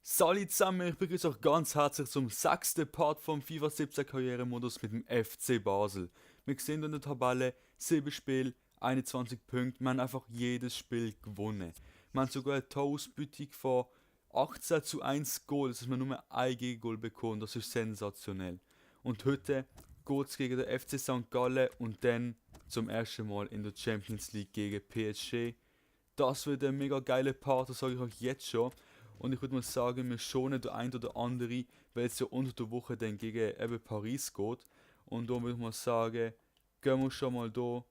Salut zusammen, ich begrüße euch ganz herzlich zum 6. Part vom FIFA 17 Karrieremodus mit dem FC Basel. Wir sehen in der Tabelle 7 Spiele, 21 Punkte, wir haben einfach jedes Spiel gewonnen. Wir haben sogar eine Torausbeute von 18:1 Goal, das heißt wir nur ein Gegengol bekommen, das ist sensationell. Und heute geht es gegen den FC St. Gallen und dann zum ersten Mal in der Champions League gegen PSG. Das wird ein mega geiler Part, das sage ich euch jetzt schon. Und ich würde mal sagen, wir schonen der ein oder andere, weil es ja unter der Woche dann gegen eben Paris geht. Und da würde ich mal sagen, gehen wir schon mal da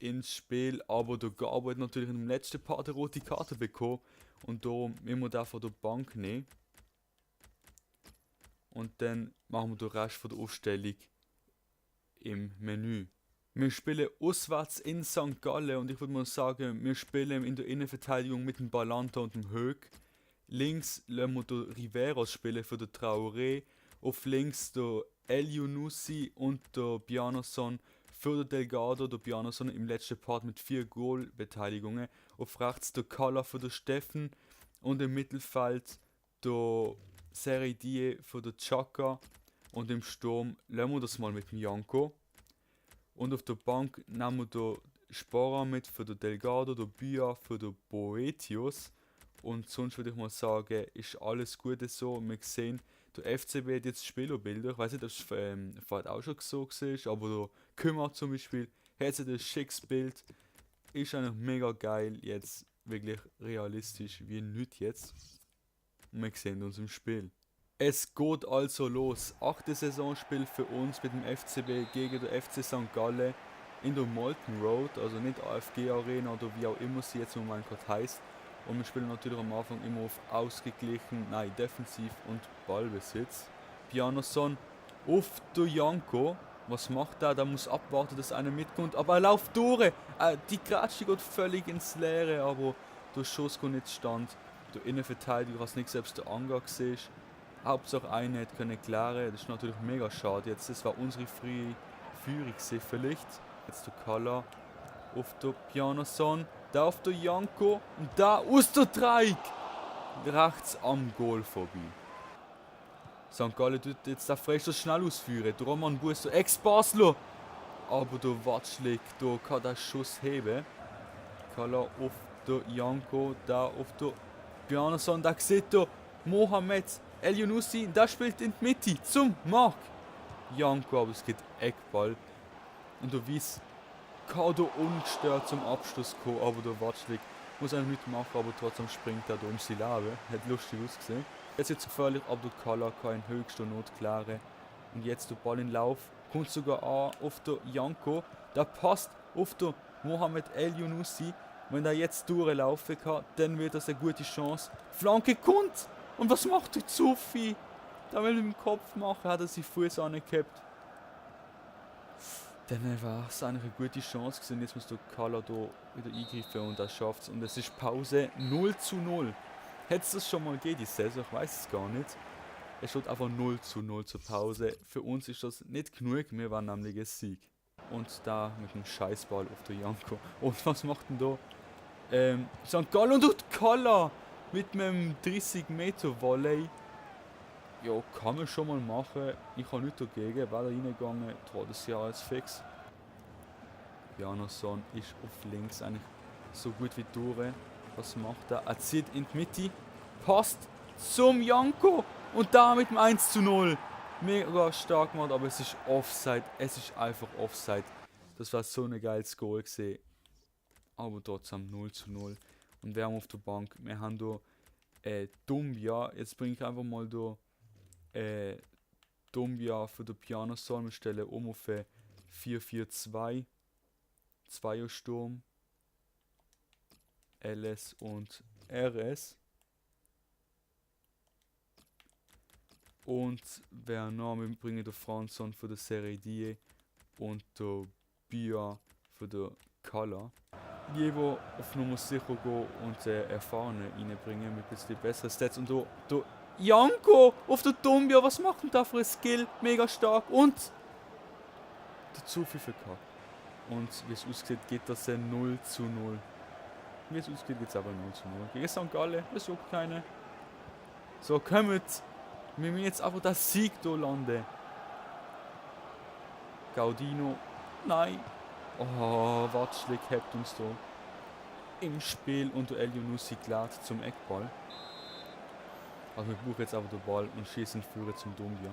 ins Spiel. Aber der Gabo hat natürlich in dem letzten Part eine rote Karte bekommen. Und da müssen wir den von der Bank nehmen. Und dann machen wir den Rest von der Aufstellung im Menü. Wir spielen auswärts in St. Gallen und ich würde mal sagen, wir spielen in der Innenverteidigung mit dem Balanta und dem Höck. Links lassen wir den Riveros spielen für den Traoré. Auf links der El Younousi und der Bjarnason für den Delgado. Der Bjarnason im letzten Part mit 4 Goalbeteiligungen. Auf rechts der Kalla für den Steffen. Und im Mittelfeld der Seredie für den Chaka. Und im Sturm lassen wir das mal mit dem Janko. Und auf der Bank nehmen wir den Spora mit für den Delgado, den Bia für den Boetius. Und sonst würde ich mal sagen, ist alles Gute so. Wir sehen, der FCB hat jetzt Spielerbilder. Ich weiß nicht, ob es vorher auch schon so war, aber der Kümmer zum Beispiel hat jetzt ein schickes Bild. Ist eigentlich mega geil, jetzt wirklich realistisch wie nichts jetzt. Und wir sehen uns im Spiel. Es geht also los. 8. Saisonspiel für uns mit dem FCB gegen den FC St. Gallen in der Molten Road, also nicht AFG Arena oder wie auch immer sie jetzt im Moment gerade heisst. Und wir spielen natürlich am Anfang immer auf ausgeglichen, nein, defensiv und Ballbesitz. Bjarnason auf der Janko. Was macht er? Der muss abwarten, dass einer mitkommt. Aber er läuft durch. Die Grätsche geht völlig ins Leere, aber der Schuss kommt nicht stand. Der Innenverteidiger, was nicht selbst der Anga gesehen. Hauptsache eine hätte können klären, das ist natürlich mega schade. Jetzt, das war unsere frühe Führung vielleicht. Jetzt der Kalla auf der Bjarnason, da auf der Janko und da aus der Dreieck rechts am Goal vorbei. St. Gallen tut jetzt der Frey so schnell ausführen. Der Roman Busso, Ex-Basler. Aber der Watschlik, da kann der Schuss heben. Kalla auf der Janko, da auf der Bjarnason, da sieht der Mohamed El Younousi, der spielt in die Mitte zum Mark. Janko, aber es geht Eckball. Und der Wies kann da ungestört zum Abschluss kommen, aber der Watschlik muss eigentlich nichts machen, aber trotzdem springt er da um sein Leben. Hat lustig ausgesehen. Jetzt ist es gefährlich, aber der Kalla kann in höchster Not klären. Und jetzt der Ball in Lauf, kommt sogar an auf der Janko. Der passt auf der Mohamed El Younousi. Wenn er jetzt durchlaufen kann, dann wird das eine gute Chance. Flanke kommt! Und was macht der Zufi? Da will er mit dem Kopf machen, hat er seinen Fuß angehabt. Dann war es eigentlich eine gute Chance gewesen. Jetzt muss der Kalla da wieder eingreifen und er schafft es. Und es ist Pause 0:0. Hätte es das schon mal gegeben, die Saison? Ich weiß es gar nicht. Es steht einfach 0:0 zur Pause. Für uns ist das nicht genug, wir waren nämlich ein Sieg. Und da mit dem Scheißball auf der Janko. Und was macht denn da? St. Gallen und Kalla! Mit einem 30 Meter Volley. Ja, kann man schon mal machen. Ich habe nichts dagegen. Wäre da reingegangen, war das Jahr als fix. Bjarnason ist auf links eigentlich so gut wie durch. Was macht er? Er zieht in die Mitte. Passt zum Janko. Und da mit dem 1:0. Mega stark gemacht, aber es ist Offside. Es ist einfach Offside. Das war so ein geiles Goal gesehen. Aber trotzdem 0:0. Und wir haben auf der Bank, wir haben hier Dumbia. Jetzt bringe ich einfach mal hier Dumbia für den Bjarnason. Wir stellen um auf 4-4-2. Zweiersturm. LS und RS. Und wer noch, wir bringen den Franzon für die Seredie und der Bia für den Kalla. Jeweils auf Nummer sicher gehen und Erfahrene reinbringen mit ein bisschen besseren Stats. Und der Janko auf der Dumbia, was macht denn da für ein Skill? Mega stark. Und der zu viel verkackt. Und wie es aussieht, geht das 0:0. Wie es ausgeht, geht es aber 0:0. Gegen St. Gallen, das juckt keine. So, kommt. Wir müssen jetzt einfach das Sieg hier landen. Gaudino. Nein. Oh, Watschlik hebt uns da im Spiel und der Elyounoussi glatt zum Eckball. Also wir brauchen jetzt einfach den Ball und schießen führen zum Doumbia.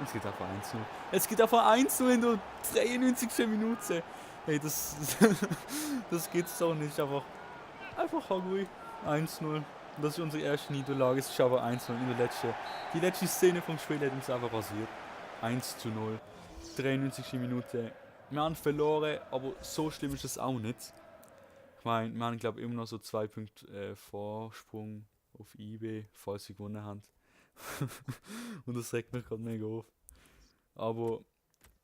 Es geht einfach 1-0. Es geht einfach 1-0 in der 93. Minute. Hey, das geht's doch nicht. Einfach Hagui. 1-0. Das ist unsere erste Niederlage. Es ist aber 1-0 in der letzten. Die letzte Szene vom Spiel hat uns einfach rasiert. 1-0. 93. Minute. Wir haben verloren, aber so schlimm ist das auch nicht. Ich meine, wir haben glaube ich immer noch so 2 Punkte Vorsprung auf IB, falls sie gewonnen haben. Und das regt mich gerade mega auf. Aber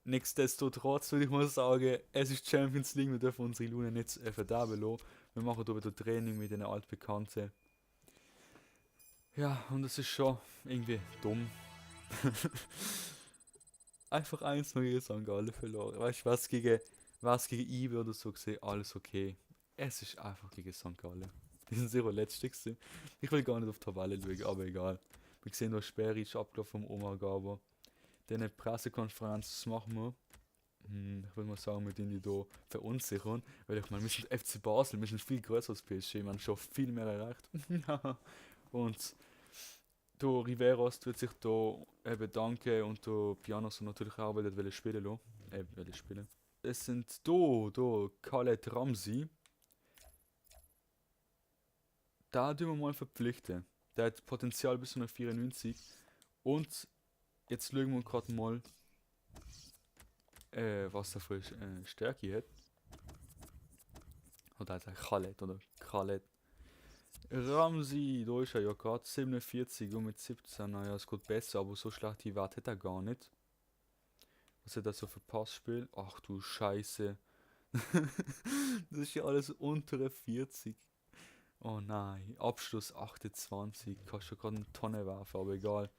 nichtsdestotrotz würde ich mal sagen, es ist Champions League, wir dürfen unsere Lune nicht verderben lassen. Wir machen hier wieder Training mit den Altbekannten. Ja, und das ist schon irgendwie dumm. Einfach 1-0 gegen St. Gallen verloren. Weißt du, was gegen IB oder so gesehen, alles okay. Es ist einfach gegen St. Gallen. Die sind sicher letzte gewesen. Ich will gar nicht auf die Tabelle schauen, aber egal. Wir sehen hier Sperric abgelaufen vom Omar Gaber. Diese Pressekonferenz, das machen wir. Ich würde mal sagen, wir die hier verunsichern. Weil ich meine, wir sind FC Basel, wir sind viel größer als PSG, wir haben schon viel mehr erreicht. Und der Riveros wird sich da bedanken und der Pianos natürlich auch, weil er spielen lassen. Es sind hier Khaled Ramzi. Da tun wir mal verpflichten. Der hat Potenzial bis zu 94. Und jetzt schauen wir gerade mal, was er für Stärke hat. Oder heißt er Khaled oder Khaled. Ramzi, da ist er ja gerade 47 und mit 17, naja, es geht besser, aber so schlechte Werte hat er gar nicht. Was hat er so für Passspiel? Ach du Scheiße. Das ist ja alles unter 40. Oh nein, Abschluss 28, kannst du gerade eine Tonne werfen, aber egal.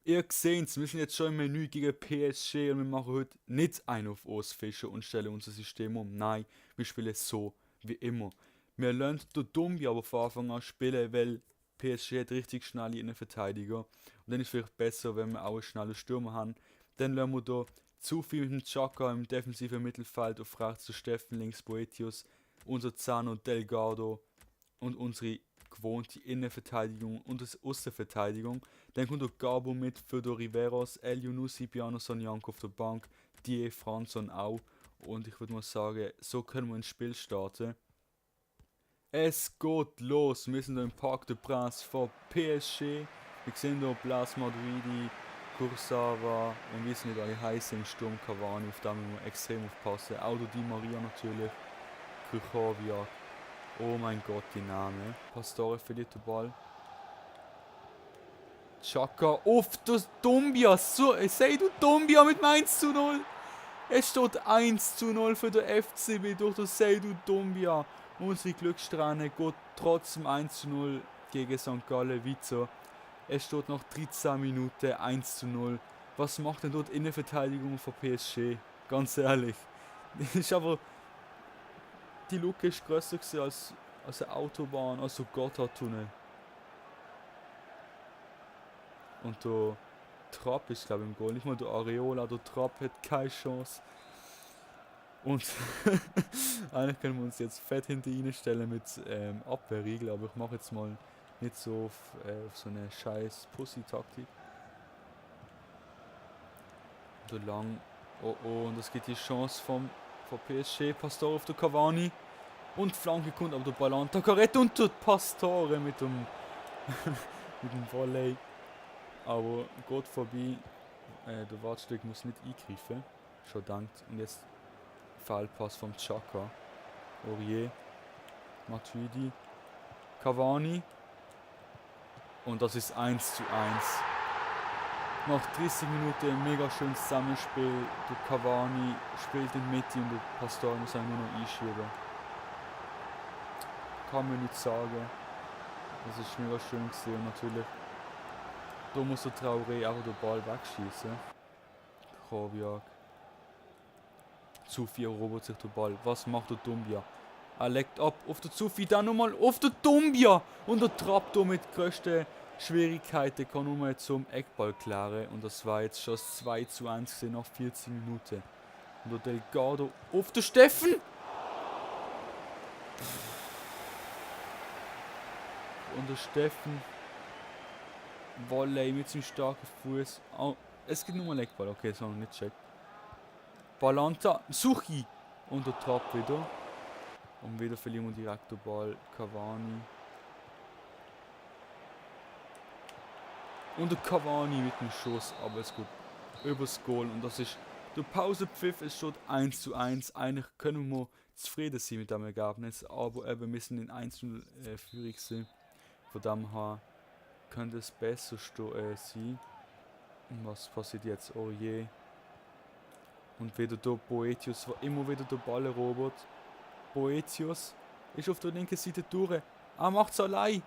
Ihr seht's, wir sind jetzt schon im Menü gegen PSG und wir machen heute nicht einen auf Ostfischer und stellen unser System um. Nein, wir spielen so, wie immer. Wir lernen den Dumbi aber von Anfang an spielen, weil PSG hat richtig schnelle Innenverteidiger. Und dann ist es vielleicht besser, wenn wir auch einen schnellen Stürmer haben. Dann lernen wir hier zu viel mit dem Chaka im defensiven Mittelfeld, auf rechts der Steffen, links Boetius, unser Zano Delgado und unsere gewohnte Innenverteidigung und das Außenverteidigung. Dann kommt der Gabo mit für den Riveros, Elyounoussi, Piano Sonjanko auf der Bank, Die Franson auch. Und ich würde mal sagen, so können wir ins Spiel starten. Es geht los, wir sind hier im Parc de Princes von PSG. Wir sehen hier Blas Madridi, Kursawa und wie sie nicht alle heißen im Sturm Cavani, auf den müssen wir extrem aufpassen. Auch Di Maria natürlich, Krychowiak. Oh mein Gott, die Namen. Pastore verliert den Ball. Chaka auf das Doumbia. So, sei du Doumbia mit 1-0. Es steht 1-0 für den FCB durch das Seydou Doumbia. Unsere Glückssträhne geht trotzdem 1-0 gegen St. Gallen weiter. Es steht nach 13 Minuten 1-0. Was macht denn dort Innenverteidigung von PSG? Ganz ehrlich. Das ist aber... Die Lücke ist grösser als eine Autobahn, also Gotthardtunnel. Und der Trapp ist glaube ich im Goal. Nicht mal der Areola, der Trapp hat keine Chance. Und eigentlich können wir uns jetzt fett hinter ihnen stellen mit Abwehrriegel, aber ich mache jetzt mal nicht so auf so eine scheiß Pussy-Taktik. Der lang. Oh oh, und das geht die Chance von PSG. Pastore auf der Cavani. Und Flanke kommt aber der Ball Tacarette und der Pastore mit dem mit dem Volley. Aber geht vorbei. Der Wartstück muss nicht eingreifen. Schon dankt. Und jetzt Fallpass vom Chaka. Aurier. Matuidi. Cavani. Und das ist 1:1. Nach 30 Minuten ein mega schönes Zusammenspiel. Der Cavani spielt in die Mitte und der Pastore muss einfach nur noch einschieben. Kann man nicht sagen. Das ist mega schön gewesen und natürlich. Da muss der Traoré einfach den Ball wegschießen. Koviak. Zu viel erobert sich der Ball. Was macht der Doumbia? Er legt ab auf der Zufi, dann nochmal auf der Dumbia. Und der Traptor mit größten Schwierigkeiten kann nochmal zum Eckball klären. Und das war jetzt schon 2:1 nach 40 Minuten. Und der Delgado auf der Steffen. Und der Steffen Volley mit seinem starken Fuß. Oh, es gibt nur einen Eckball, okay, das haben wir nicht gecheckt. Balanta, Suchi. Und der Trapp wieder. Und wieder verlieren wir direkt den Ball. Cavani. Und der Cavani mit dem Schuss, aber es geht übers Goal. Und das ist der Pausepfiff, es steht 1:1. Eigentlich können wir zufrieden sein mit dem Ergebnis, aber eben wir sind in 1:0 Führung sein. Von dem her könnte es besser sein. Und was passiert jetzt? Oh je. Und wieder der Boetius, war immer wieder der Ball erobert. Boetius ist auf der linken Seite durch. Er macht es allein.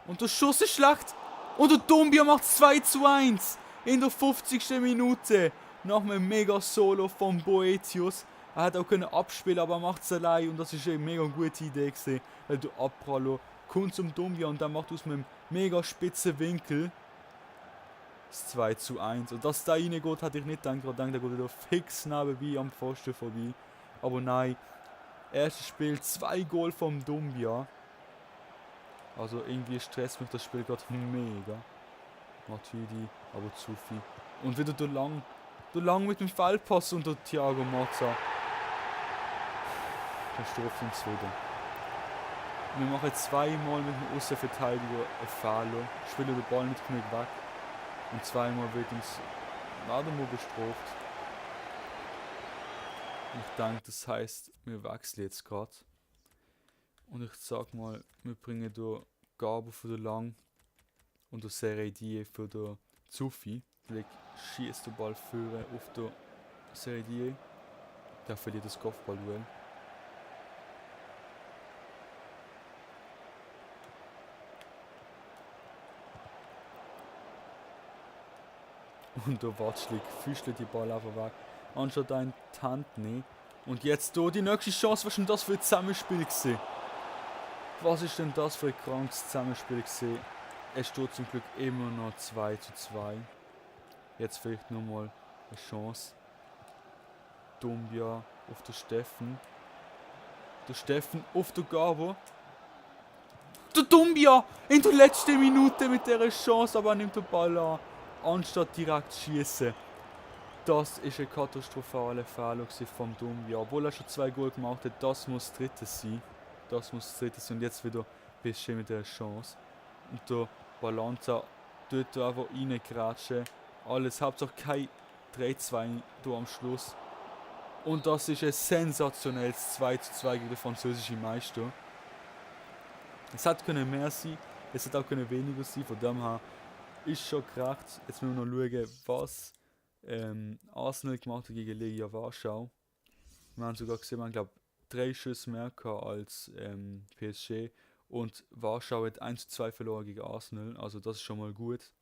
Und der Schuss ist schlecht. Und der Dumbia macht 2:1 in der 50. Minute. Nach einem mega Solo von Boetius. Er hat auch können abspielen, aber er macht es allein. Und das ist eine mega gute Idee gewesen. Weil der Abprallo kommt zum Dumbia und dann macht aus einem mega spitzen Winkel das 2:1. Und dass da reingeht, hatte ich nicht gedacht. Ich dachte, der geht wieder fix nebenbei am Pfosten vorbei. Aber nein. Erstes Spiel, 2 Goal vom Dumbia. Also irgendwie stresst mich das Spiel gerade mega. Matuidi, aber zu viel. Und wieder der Lang mit dem Fehlpass und der Thiago Motta. Der straft uns wieder. Wir machen zweimal mit dem Außenverteidiger einen Fehler. Spielen den Ball nicht genug weg. Und zweimal wird uns mal bestraft. Ich denke, das heisst, wir wechseln jetzt gerade. Und ich sag mal, wir bringen hier Gabo für den Lang und der Seredie für den Zufi. Vielleicht schießt der Ball führen auf der Seredie. Der verliert das Kopfballduell. Und der Watschlik füßelt die Ball einfach weg. Anstatt einen die Hand nehmen. Und jetzt hier die nächste Chance. Was ist denn das für ein Zusammenspiel gewesen? Was ist denn das für ein krankes Zusammenspiel gewesen? Es steht zum Glück immer noch 2:2. Jetzt vielleicht nochmal eine Chance. Dumbia auf der Steffen. Der Steffen auf der Gabo. Der Dumbia in der letzten Minute mit dieser Chance, aber er nimmt den Ball an, anstatt direkt zu schießen. Das ist ein katastrophaler Fehler vom Dumbia. Obwohl er schon 2 Goal gemacht hat, das muss das dritte sein. Und jetzt wieder ein bisschen mit der Chance. Und der Balanta tut da einfach reingratschen. Alles, Hauptsache kein 3:2 hier am Schluss. Und das ist ein sensationelles 2:2 gegen den französischen Meister. Es hat können mehr sein, es hat auch können weniger sein, von dem her ist schon gerecht. Jetzt müssen wir noch schauen, was Arsenal gemacht hat gegen Legia Warschau. Wir haben sogar gesehen, man glaube 3 Schüsse mehr als PSG und Warschau hat 1:2 verloren gegen Arsenal, also das ist schon mal gut.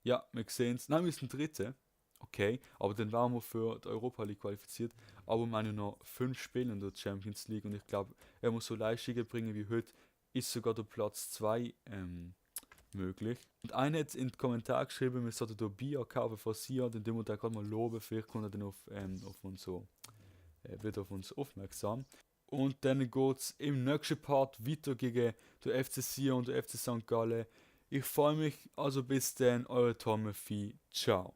Ja, wir sehen es. Nein, wir sind Dritte. Okay, aber dann waren wir für die Europa League qualifiziert. Aber wir haben ja noch 5 Spiele in der Champions League und ich glaube, er muss so Leistungen bringen wie heute, ist sogar der Platz 2 möglich. Und einer hat in den Kommentaren geschrieben, wir sollten hier Bier kaufen von Sia, den wir da gerade mal loben, vielleicht kommt er dann auf uns so, wird auf uns aufmerksam. Und dann geht es im nächsten Part weiter gegen den FC Sia und den FC St. Gallen. Ich freue mich, also bis dann, euer Tommy Vieh. Ciao.